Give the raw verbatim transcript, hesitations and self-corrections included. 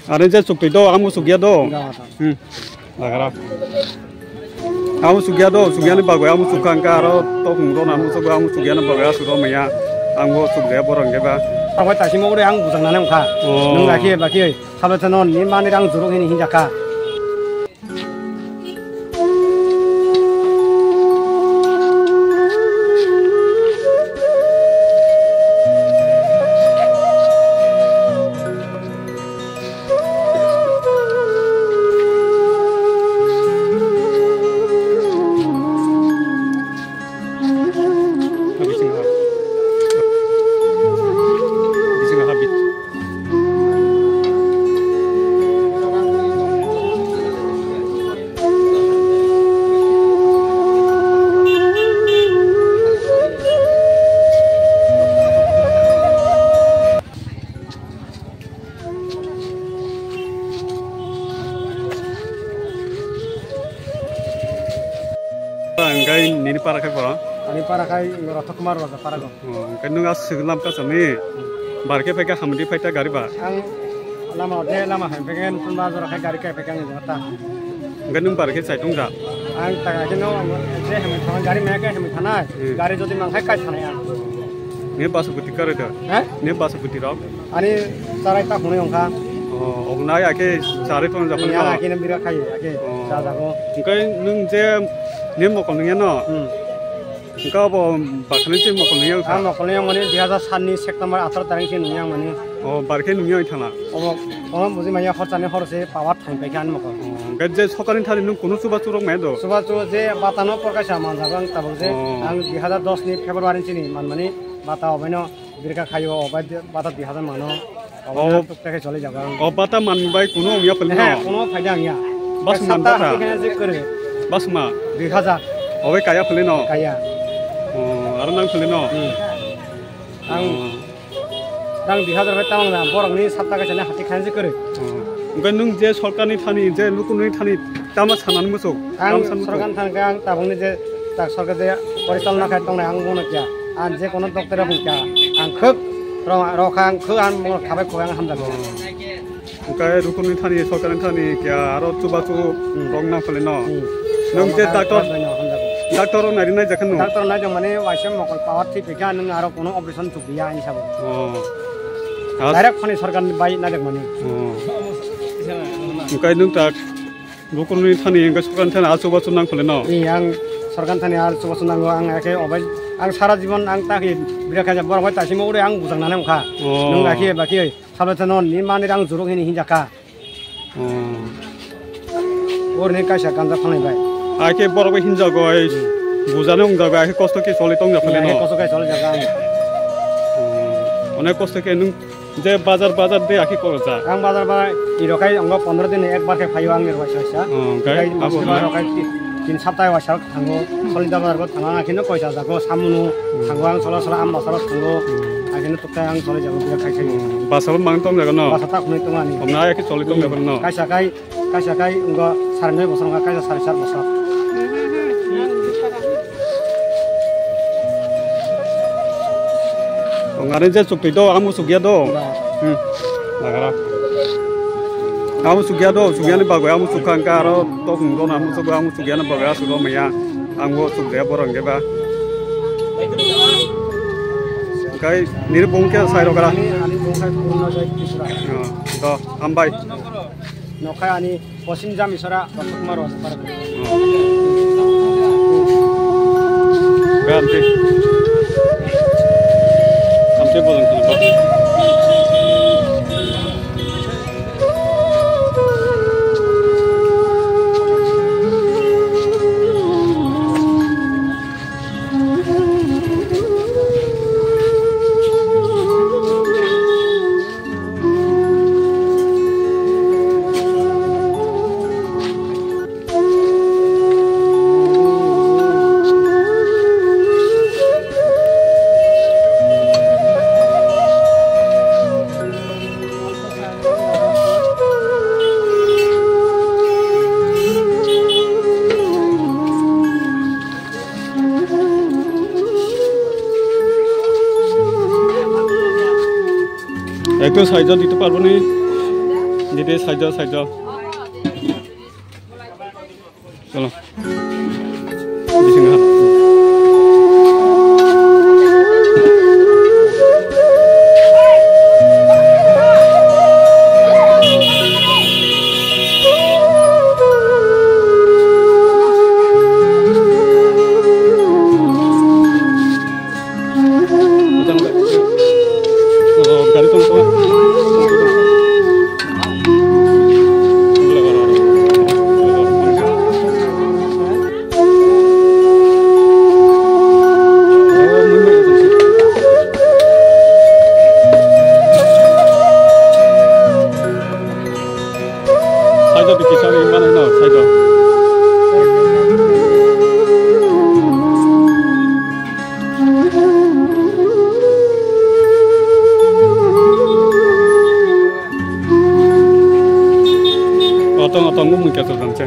Are je chukti do, amo chukya do. Hmm. Lagara. Amo chukya do, chukyani bagwi amo chukha hwnkha aro tokong rona amo chukha, amo chukyani bagwi asuk rw maya. Ang bo chukjaya borok hwnkhe ba. Abo taisimo ure ang bujaknani wngkha. Oh. Nwng lakhi, lakhi, salo chano ni mani rang juruk hini hinjakha. Hwnkhe nini para khai borok? Ani para khai Rothok Kumar Raja para go. Oh, hwnkhe nwng aswk lam kasami? Bar khe phaikha hamdi phaita gari ba? Ang lama de lama hai phaikha, tun ba jora khai gari kai phaikha ang jora ta. Hwnkhe nwng bar khe chaitung ja? Ang ta khai no je hamdi thana gari maya khe hamdi thana. Hmm. Gari jodi mang khai kai thana ang. Nini basa buti karwi da? Ha? Nini basa buti rok? Ani charai ta hwnwi wngkha. Oh, ognai ake charai tong jakha. Ya, ake na bira khai, ake. Oh. Cha jago. Hwnkhe nwng je nini mokol nungya no? Hmm. Hwnkhe abo bakhani se mokol nungya wngkha? Ah, mokol nungya mani dui hajar sat ni September atharo tarik se nungya mani. Oh, bar khe nungya wng thangla? Omo, omo buji manya hor chani hor se power thang paikha ani mokol. Oh, hwnkhe je sokani thani nwng kunu chubachu rok maya do? Chubachu je batano porkaisa manjago ang tabuk je. Oh. Ang dui hajar dos ni February chini manmani bata obaino birka khayo obai bata dui hajar mano. Oh. Obaino tukta khe choli jago ang. Oh, bata manbai kunu wngya phalino? He, kunu phaida wngya. Bas man sapta bata? Hati khe je kwrwi. Bas ma? Dui hajar. Obai kaya phalino? Kaya. Oh, aro nang phalino? Hmm. Ang oh. Rang dui hajar bai tamang na, borokni sapta kaisa ni hati khainsi kwrwi. Oh. Hwnkhe nwng je sorkarni thani, je lukurokni thani tama sanani muchung? Ang tama sanani muchung? Sorkarni thani khe ang tabukni je tak sorkar je porichalona khai tongnai ang bono kya. Ang je kono doctor rok kya. Ang khwk rok, rok kha ang khwk ang bono khabai khwk ang hamjago. Oh. Hwnkhe lukurokni thani, sorkarni thani kya aro chubachu hmm. Rok nang phalino? Hmm. Nwng je doctor, doctor rok naidi nai jakha nwng? Doctor naijak mani waisa mokol power thwi phaikha nwng aro kono operation Biya ani sabo. Oh. Direct phone sorkar bai najak mani. Oh. Hwnkhe nwng tak lukurokni thani hwnkhe sorkarni thani achu bachu nang phalino? Ee, ang sorkarni thani achu bachu nango, ang eke obai, ang sara jibon ang taki bira khaja borok bai tasimo ure ang bujaknani wngkha. Oh. Nwng lakhi bakhi, salo chano ni mani rang juruk hini hinjakha. Hmm. Orni kaisa ganja phalnai bai. Ai khe borok bai hinjago, ai bujani wngjago, ai khe kosto khe choli tongja phale no. Kosto khe choli jaga ang. Hmm. Onek kosto khe nwng je bazar bazar de akhe korja. Ang bazar ba iro kai ongo pondro din ek bar khe phaio ang iro waisa waisa. Hmm, kai abo masle ba no. Iro kai ti-, tin sapta waisa thango, Solida bazar bo thango, ang kheno koisa jago, samunu thango, ang sola sola am basaro thango, ang kheno tukta ang sole jago, bira khai khai. Basaro mang tong jago no? Basa tak hwnwi tong ani. Omna ya khe choli tong jago no? Kaisa kai, kaisa kai wngkha sari noi bosor, wngkha kaisa sari sat bosor. Ongare je chukti do, amo chukya do. Hmm. Nagara. Amo chukya do, chukyani bagwi amo chukha hwnkha aro tokong rona amo chukha, amo chukyani bagwi asuk rw maya. Ang bo chukjaya borok hwnkhe ba. Kai nini bung khe sai rw gra. Ani, ani bung khai Purna Joy Tripura. Oh, do, hambai. Nokhai ani Posim Jamisora, Dr. Kumar Rajapara. Ganti. Sampai bolong sini, Pak. একটু সাইজও দিতে পারবো নি? Didi, side o, side o. Cholo. Bisingo ha. Gari tong tong. Side o kisa ri mano no, side o. Otong, otong, mui kato tong se.